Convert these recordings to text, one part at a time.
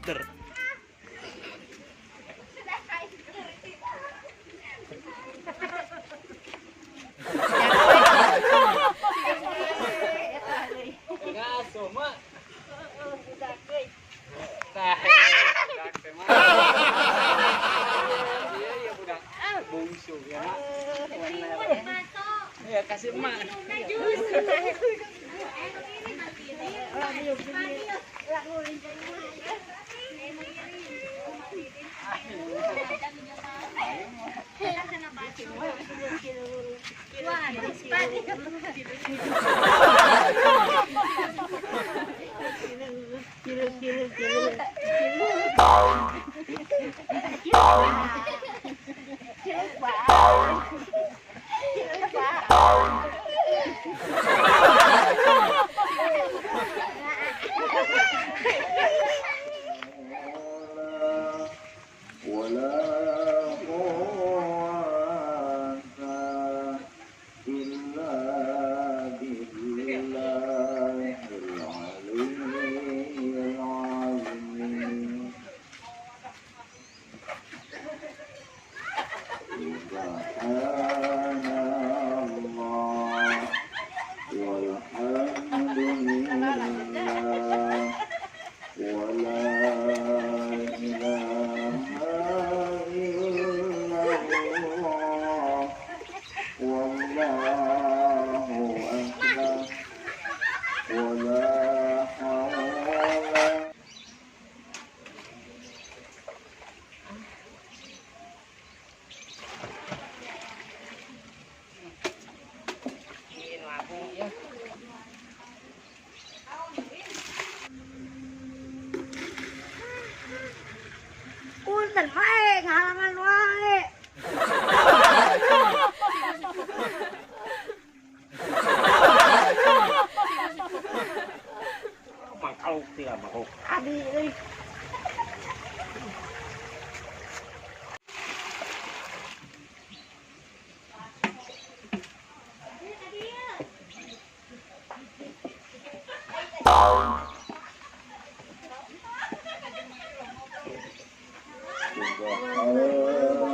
Der. Ngaso mak. Tah. Iya iya budak. Bungsu ya. Ya kasih emak. ولا قوة إلا بالله العلي العظيم. سبحان الله والحمد لله ولا إله إلا الله والله أكبر ولا حول. Punten wae ngahalangan wae. Mangkaluk tiga mangkaluk. Adi euy. سبحان الله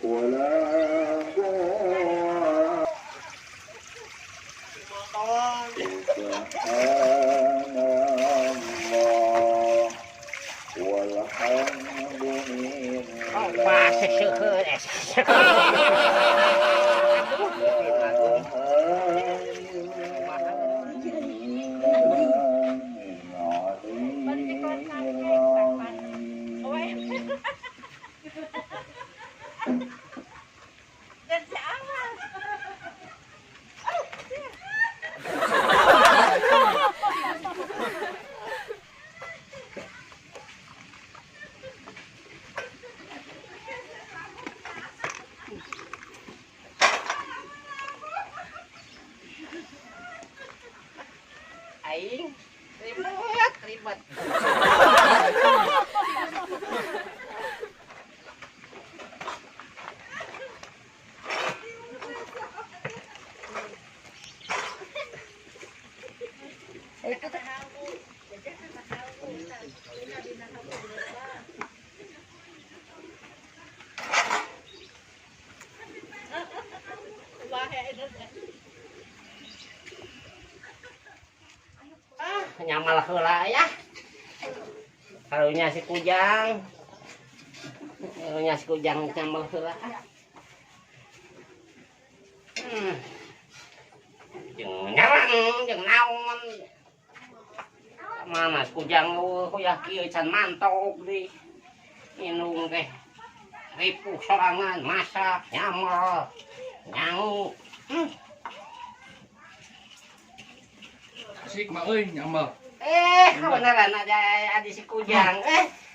ولا قوة. سبحان الله والحمد Oh, لله bahasa seueur eh. Aing ribet ribet. Ah, nyamal heula ya. Karunya si Kujang. Karunya si Kujang nyamal heula. Hmm. Jeung nyerang, jeung naon. Mana si Kujang eueuh ya kieu can mantok deui. Indung teh ripuh sorangan masak nyamal nyangu. Asik mak euy nyambel. Beneran ada ada si Kujang.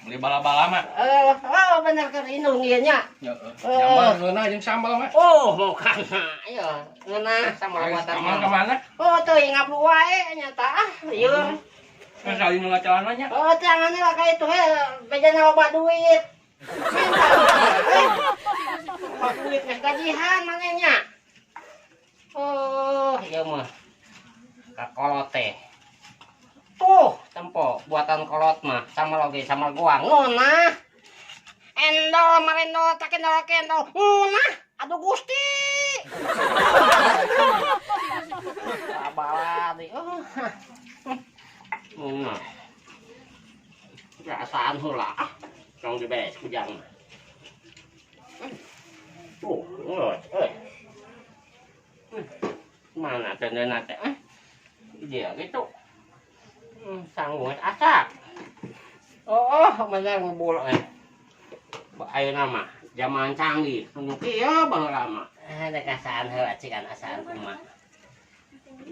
Beli bala-bala mah. Oh bener kan indung ieu nya. Heeh. Nyambel ngeunah jeung sambal mah. Oh, mau kana. Ieu ngeunah sambal buatan Kamana mah. kamana? Oh, teuing ngablu wae nyata ah, lieur. Kan kali nu celananya. Oh, tangannya lah kayak itu bejana loba duit. Minta loba duit geus gajihan manehnya. Oh, ieu mah. Ka kolot teh. Tuh, tempo buatan kolot mah sama oge sama gua ngeunah. Endol marendol takendol kendol ngeunah. Aduh Gusti. Abala deui. Oh. Ngeunah. Perasaan heula ah. Tong diberes kujang mah. Tuh, ngeus euy. Mana tendena teh? Dia gitu. Sanggup asak. Oh, bener ngebul eh. Ayeuna mah zaman canggih, nu kieu baheula mah. Ada kasaan heula cikan asaan kumaha.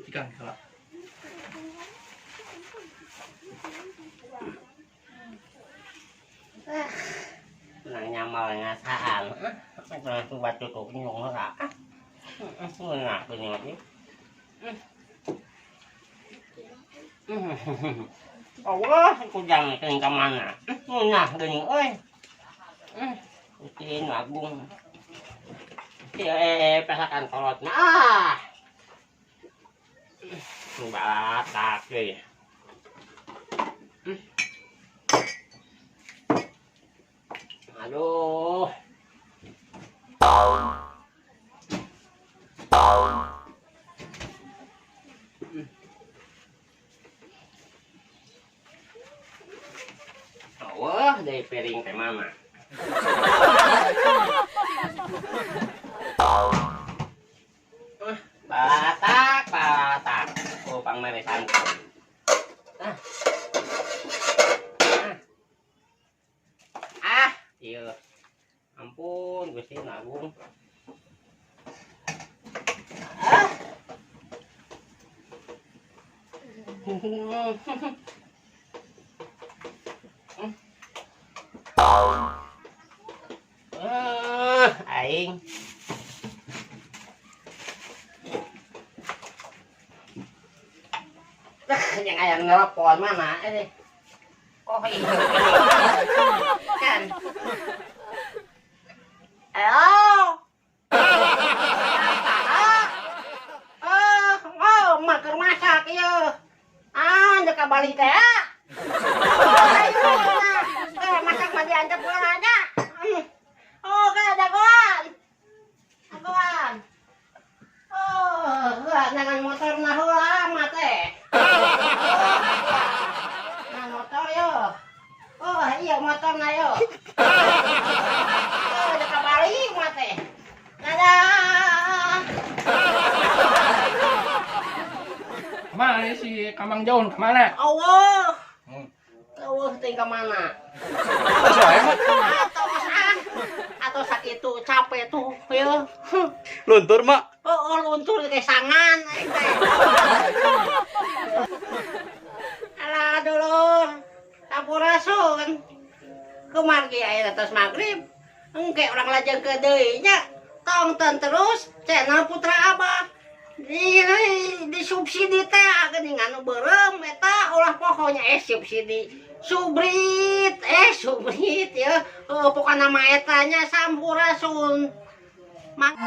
Cikan heula. Nang nyamal ngasaan. Langsung batu tuh nyung heula. Ngeunah geuning ieu. Allah, kujang geuning ka mana? Ngeunah geuning euy. Gusti nu agung. Ieu pasakan kolot mah. Ah. Batak euy. Aduh. Wah, dari piring teh mama. Batak, batak. Oh, pangmeresan. Ah. Ah, iya. Ampun, Gusti Agung. Ah. Aing. Yang ayam ngelepon mana ini? Oh iya. Kan. Ayo. Oh, mak keur masak ieu. Ah, deuk ka Bali teh. Ayo. Masak mah diantep heula nya. Oh, kan jagoan. Jagoan. Oh, heula dengan motor na heula mah teh. Nah, motor yo. Oh, iya motor na yo. Oh, deuk ka Bali mah teh. Dadah. Kemana si Kamang Jaun? Kemana? Allah. Allah teh ka mana? Atau ah, atau sakitu capek tuh, ya. Luntur, Mak. Oh, luntur kayak sangan aing teh. Alah dulur. Sampurasun. Kumargi aya atas magrib. Engke urang lajeng ke deui nya. Tonton terus channel Putra Abah. Di subsidi teh geuning anu beureum eta ulah pokoknya subsidi. Subrit, subrit ya. Pokokna mah eta nya sampurasun. Mang